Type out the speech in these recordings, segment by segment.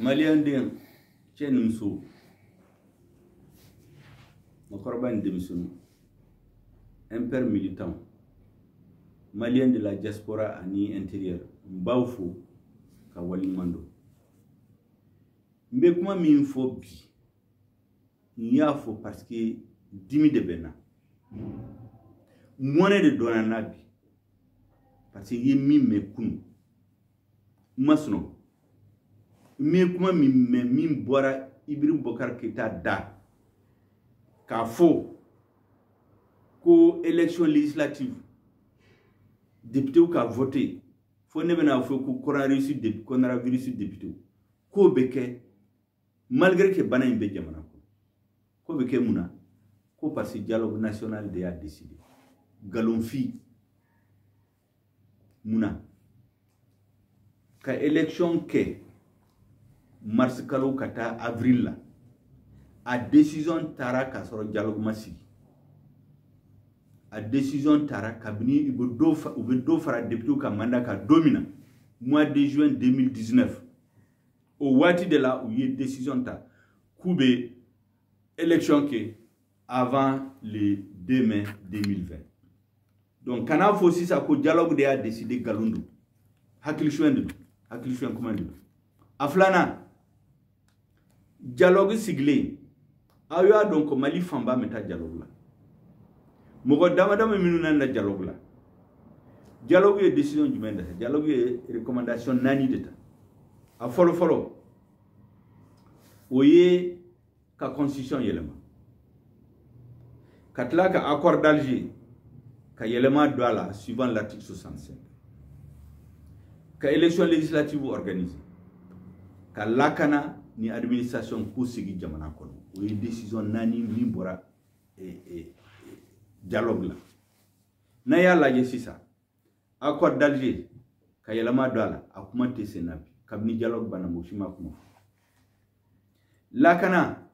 Maliyɛn den, cɛ ni muso, mɔgɔkɔrɔba ni denmisɛnnin, MPR militant, malien de la diaspora ani intérieur, n b'aw fo ka waleɲuman dɔn. N bɛ kuma min fɔ bi, n y'a fɔ parce que dimi de bɛ n na, mɔnɛ de dɔnna n na bi, parce que n ye min mɛn kunun, n ma sunɔgɔ. N ye kuma min mɛn min bɔra Ibrahim Boubacar Keïta da k'a fɔ ko élection législative, député ka voter, fo ne bɛna fɔ ko coronavirus député k'o bɛ kɛ malgré que bana in bɛ jamana kɔnɔ, k'o bɛ kɛ mun na? Ko parce que dialogue national de y'a décidé. Nkalonfin. Mun na ka élection kɛ mars kalo ka taa avril la? A décision taara k'a sɔrɔ dialogue ma sigi. A décision taara kabini u bɛ dɔ fara député ka mandat kan don min na, mois de juin 2019, o waati de la u ye décision ta k'u bɛ élection kɛ avant le 2 mai 2020. Donc kana fɔ sisan ko dialogue de y'a décidé, nkalon don, hakilisuɲɛ de don, hakilisuɲɛ kuma de don. A filanan, dialogue sigilen, aw y'a dɔn ko Mali fanba bɛ taa dialogue la. Mɔgɔ dama dama minnu nana dialogue la, dialogue ye décision jumɛn de ta? Dialogue ye recommandation naani de ta. A fɔlɔ fɔlɔ, o ye ka constitution yɛlɛma, ka tila ka accord d'Alger ka yɛlɛma don a la suivant l'article 65, ka élection législative organiser, ka lakana ni administration k'u sigi jamana kɔnɔ. O ye décision naani min bɔra dialogue la. N'a y'a lajɛ sisan, accord d'Alger ka yɛlɛma don a la, a kuma tɛ sen na bi. Kabini dialogue banna, mɔgɔ si ma kuma fɔ. Lakana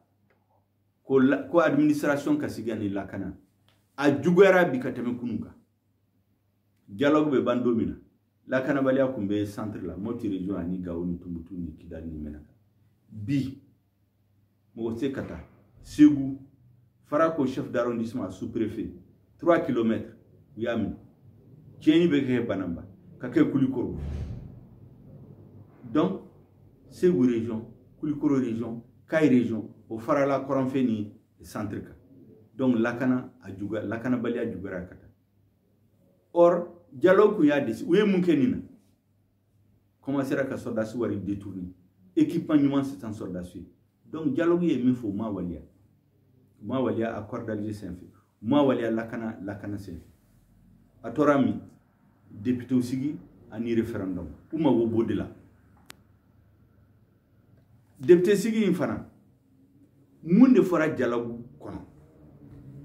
ko administration ka sigi ani lakana, a juguyara bi ka tɛmɛ kunun kan. Dialogue bɛ ban don min na, lakanabaliya kun bɛ centre la, Mopti région ani Gao ni Tumbuktu ni Kidal ni Menaka. Bi mɔgɔ tɛ se ka taa Segu, Farako chef d'arrondissement, sous-préfet, 3 km, u y'a minɛ. Tiɲɛni bɛ kɛ Banamba ka kɛ Kulikoro. Donc Segu région, Kulikoro région, Kayi région, o farala kɔrɔnfɛ ni centre kan. Donc lakana a juguya, lakanabaliya juguyara ka taa. Or dialogue kun y'a décidé. U ye mun kɛ nin na? Commencera ka soldats wari détourner, équipement ɲuman sisan soldats ye. Donc dialogue ye min fɔ, u ma waleya, u ma waleya accord d'Alger senfɛ, u ma waleya lakana senfɛ. A tora min, député sigi ani référendum, u mago b'o de la. Député sigi in fana, mun de fɔra dialogue kɔnɔ?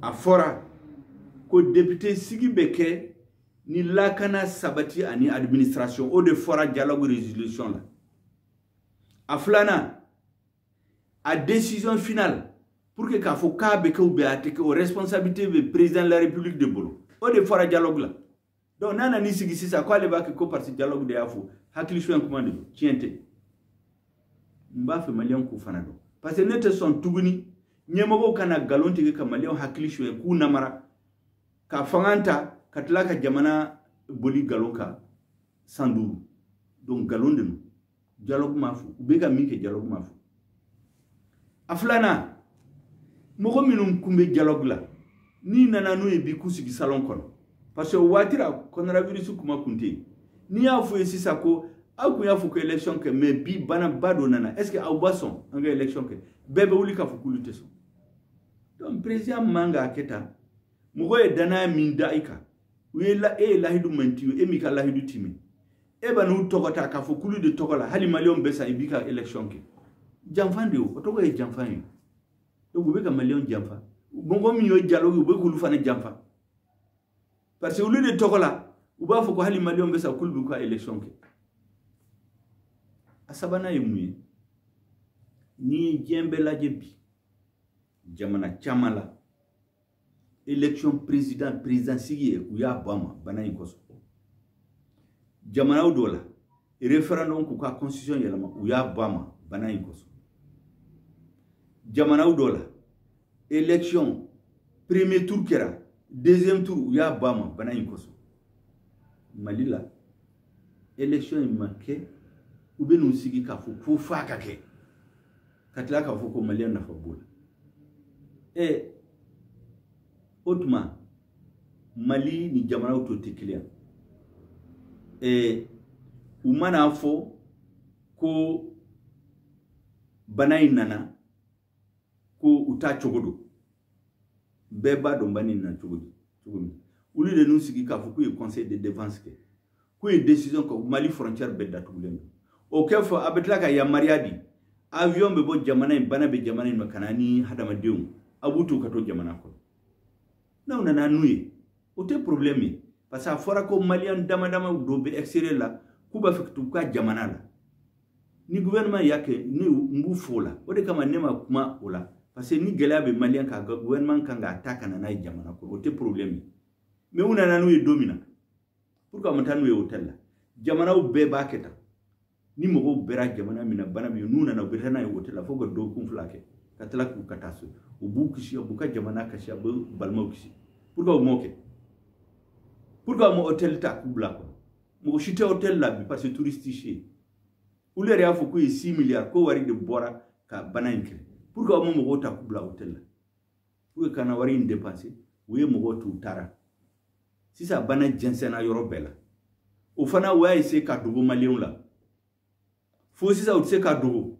A fɔra ko député sigi bɛ kɛ ni lakana sabati ani administration. O de fɔra dialogue résolution la. A filanan, a décision finale pour que k'a fɔ k'a bɛ kɛ ou bien a tɛ kɛ, o responsabilité bɛ président de la République de bolo. O de fɔra dialogue la. Donc n'a nana sigi sisan k'ale b'a kɛ ko parce que dialogue de y'a fɔ, hakili suɲɛ kuma de don, tiɲɛ tɛ. N b'a fɛ maliyɛnw k'o fana dɔn, parce que ne tɛ sɔn tuguni ɲɛmɔgɔw kana nkalon tigɛ ka maliyɛnw hakili suɲɛ k'u namara ka fanga ta ka tila ka jamana boli nkalon kan san 5. Donc nkalon de don, dialogue m'a fɔ. U bɛ ka min kɛ, dialogue m'a fɔ. A filanan, mɔgɔ minnu kun bɛ dialogue la, n'i nana n'u ye bi k'u sigi salon kɔnɔ, parce que o waati la coronavirus kuma kun tɛ yen, n'i y'a fɔ ye sisan ko aw kun y'a fɔ ko élection kɛ, mais bi banaba dɔ nana, est ce que aw ba sɔn an ka élection kɛ? Bɛɛ bɛ wuli k'a fɔ k'olu tɛ sɔn. Donc président man k'a kɛ tan. Mɔgɔ ye danaya min da i kan, u ye la, e ye lahidu man ti, e m'i ka lahidu timi, e bɛ n'u tɔgɔ ta k'a fɔ k'olu de tɔgɔ la, hali maliyɛnw bɛ sa, i b'i ka élection kɛ. Janfan de o, o tɔgɔ ye janfan ye. Donc u bɛ ka maliyɛnw janfa. Mɔgɔ min ye dialogue, u bɛ k'olu fana janfa, parce que olu de tɔgɔ la u b'a fɔ ko hali maliyɛnw bɛ sa, k'olu b'u ka élection kɛ. A sabanan ye mun ye? N'i ye diɲɛ bɛɛ lajɛ bi, jamana caman la, élection président sigi ye, u y'a bɔ a ma bana in kosɔn. Jamanaw dɔw la Référendum k'u ka constitution yɛlɛma, u y'a bɔ a ma bana in kosɔn. Jamanaw dɔ la, élection premier tour kɛra, deuxième tour u y'a bɔ a ma bana in kosɔn. Mali la, élection in ma kɛ, u bɛ n'u sigi k'a fɔ ko f'a ka kɛ, ka tila k'a fɔ ko maliyɛn nafa b'o la. Ɛ, o tuma Mali ni jamanaw tɔ tɛ kelen ye. U mana fɔ ko bana in nana, ko u t'a cogo don, bɛɛ b'a dɔn bana in nana cogo di, cogo min. Olu de n'u sigi k'a fɔ k'u ye conseil de défense kɛ, k'u ye décision ka Mali frontière bɛɛ datugulen don. O kɛ fɔ a bɛ tila ka yamaruya di, avion bɛ bɔ jamana in, bana bɛ jamana in ma, ka na ni hadamadenw, a b'u to ka to jamana kɔnɔ. N'aw nana n'u ye, o tɛ problème ye, parce que a fɔra ko maliyɛn dama dama dɔ bɛ extérieur la, k'u b'a fɛ ka t'u ka jamana la. Ni gouvernement y'a kɛ, ne n b'u fo o la. O de kama ne ma kuma o la, parce que ni gɛlɛya bɛ maliyɛn kan, gouvernement kan k'a ta ka na n'a ye jamana kɔnɔ, o tɛ problème ye. Mais u nana n'u ye don min na, pourquoi ma taa n'u ye hôtel la? Jamanaw bɛɛ b'a kɛ tan. Ni mɔgɔw bɛra jamana min na, bana min, n'u nana, u bɛ taa n'a ye hôtel la fo ka dɔgɔkun 2 kɛ, ka tila k'u ka taa so. U b'u kisi, u b'u ka jamana kasi, a b'u balimaw kisi. Pourquoi u m'o kɛ? Pourquoi u ma hôtel ta k'u bila kɔnɔ? Mɔgɔ si tɛ hôtel la bi, parce que touriste si ye. Olu yɛrɛ y'a fɔ k'u ye 6 milliards ko wari de bɔra ka bana in kɛlɛ. Pourquoi u ma mɔgɔw ta k'u bila hôtel la pour que kana wari in dépenser? U ye mɔgɔw t'u taara. Sisan bana jɛnsɛnna yɔrɔ bɛɛ la. O fana, u y'a essayer ka dogo maliyɛnw la fo sisan u tɛ se ka dogo.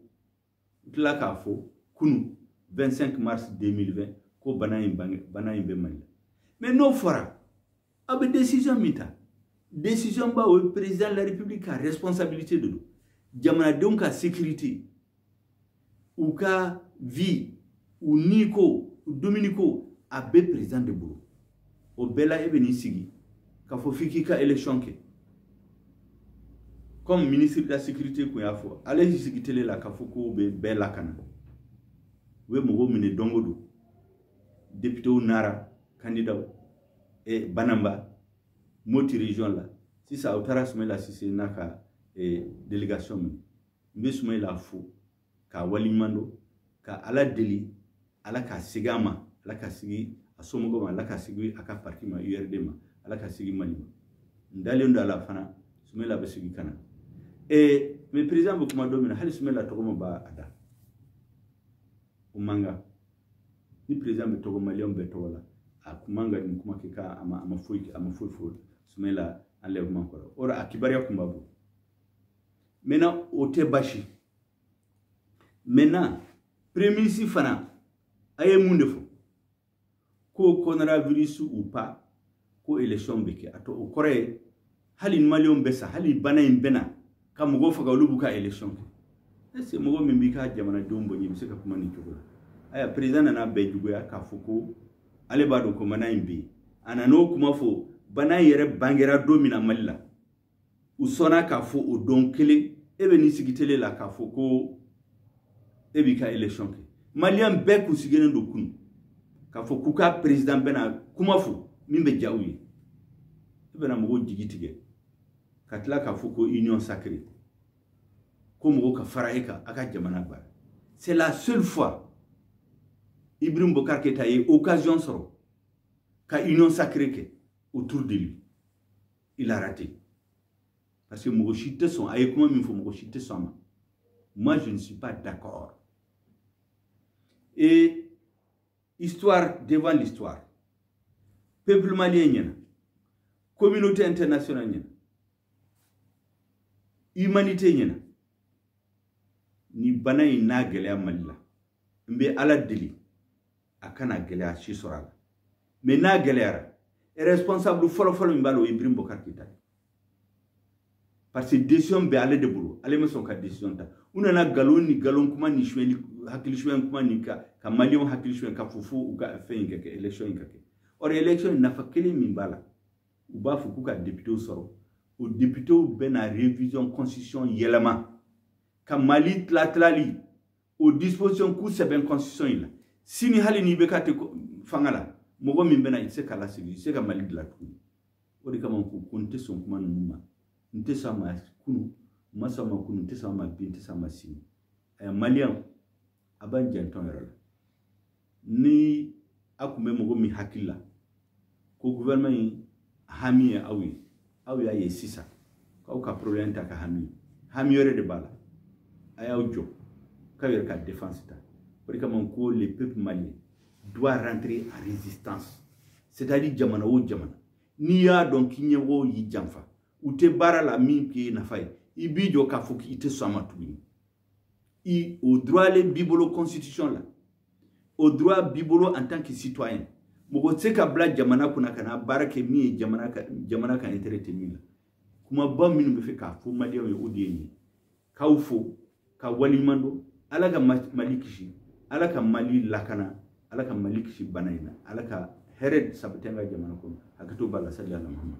U tila k'a fɔ kunu 25 mars 2020 ko bana in bange, bana in bɛ Mali la. Mais n'o fɔra, aw bɛ décision min ta, décision ba, o ye président de la République ka responsabilité de don. Jamanadenw ka sécurité, u ka vie, u ni ko, u dumuni ko, a bɛ président de bolo. O bɛɛ la, e bɛ n'i sigi k'a fɔ f'i k'i ka élection kɛ. Comme ministre de la Sécurité kun y'a fɔ, ale y'i sigi télé la k'a fɔ k'o bɛ bɛɛ lakana. U bɛ mɔgɔw minɛ don o don. Députéw nara, candidat Banamba, Moti région la. Sisan u taara Sumayila Sise n'a ka délégation minɛ. N bɛ Sumayila fo k'a waleɲuman dɔn, ka Ala deli, Ala k'a segin a ma, Ala ka sigi a somɔgɔw ma, Ala ka sigi a ka parti ma, URD ma, Ala ka sigi Mali ma. N dalen don a la fana, Sumayila bɛ segin ka na. Mais président bɛ kuma don min na, hali Sumayila tɔgɔ ma b'a a da. O man kan. Ni président bɛ tɔgɔ maliyɛnw bɛɛ tɔgɔ la, a kun man kan nin kuma kɛ k'a ma, a ma foyi, a ma foyi fɔ Sumayila enlèvement kɔrɔ. O a kibaruya kun b'a bolo. Maintenant, o tɛ baasi. Maintenant, premier ministre fana, a ye mun de fɔ? Ko coronavirus ou pas, ko élection bɛ kɛ. A to o kɔrɔ ye, hali ni maliyɛnw bɛ sa, hali bana in bɛ na ka mɔgɔw faga, olu b'u ka élection kɛ. Est ce que mɔgɔ min b'i ka jamanadenw bonya, i bɛ se ka kuma nin cogo la? Ayiwa, président nana bɛɛ juguya k'a fɔ ko ale b'a dɔn ko bana in bɛ yen. A nan'o kuma fɔ, bana in yɛrɛ bangera don min na Mali la, u sɔnna k'a fɔ o don kelen, e bɛ n'i sigi télé la k'a fɔ ko e b'i ka élection kɛ. Maliyɛn bɛɛ kun sigilen don kunun k'a fɔ k'u ka président bɛna kuma fɔ min bɛ diya u ye. E bɛna mɔgɔw jigi tigɛ ka tila k'a fɔ ko union sacrée, ko mɔgɔw ka fara e kan, a ka jamana baara. C'est la seule fois Ibrahim Boubacar Keïta ye occasion sɔrɔ ka union sacrée kɛ autour de lui. Il a raté, parce que mɔgɔ si tɛ sɔn a ye kuma min fɔ, mɔgɔ si tɛ sɔn a ma. Moi, je ne suis pas d'accord. Et histoire devant l'histoire, peuple malien ɲɛna, communauté internationale ɲɛna, humanité ɲɛna, ni bana in n'a gɛlɛya Mali la, n bɛ Ala deli a kana gɛlɛya si sɔrɔ a la. Mais n'a gɛlɛyara, responsable fɔlɔ-fɔlɔ min b'a la, o ye Ibrahim Boubacar Keïta ye, parce que décision bɛ ale de bolo. Ale ma sɔn ka décision ta. U nana nkalon ni nkalon kuma ni suyɛli, hakili suyɛn kuma ni ka maliyɛnw hakili suyɛn ka fɔ fo u ka fɛn in ka kɛ, élection in ka kɛ. Or élection in, nafa kelen min b'a la, u b'a fɔ k'u ka députéw sɔrɔ. O députéw bɛ na révision constitution yɛlɛma ka Mali tila tilali o disposition k'u sɛbɛn constitution in la. Sini, hali n'i bɛ ka tɛ fanga la, mɔgɔ min bɛna, i tɛ se k'a lasigi, i tɛ se ka Mali dilan tuguni. O de kama ko n tɛ sɔn kuma ninnu ma, n tɛ sɔn a ma kunu. N ma sɔn a ma kunun, n tɛ sɔn a ma bi, n tɛ sɔn a ma sini. Maliyɛnw, a b'an janto an yɛrɛ la. Ni a kun bɛ mɔgɔ min hakili la ko gouvernement in hami ye aw ye, aw y'a ye sisan k'aw ka problème ta ka hami, hami wɛrɛ de b'a la. A y'aw jɔ k'aw yɛrɛ ka défense ta. O de kama ko le peuple malien doit rentrer en résistance, c'est-à-dire jamana o jamana, n'i y'a dɔn k'i ɲɛmɔgɔw y'i janfa, u tɛ baara la min k'i nafa ye, i b'i jɔ k'a fɔ k'i tɛ sɔn a ma tuguni. I o droit le b'i bolo constitution la, o droit b'i bolo en tant que citoyen. Mɔgɔ tɛ se ka bila jamana kunna ka na baara kɛ min ye jamana ka intérêt tɛ min na. Kumaba minnu bɛ fɛ k'a fɔ maliyɛnw ye, o de ye nin ye. K'aw fo ka waleɲuman dɔn. Ala ka Mali kisi, Ala ka Mali lakana, Ala ka Mali kisi bana in na, Ala ka hɛrɛ sabati an ka jamana kɔnɔ. Hakɛto b'a la. Sali ala Muhammad.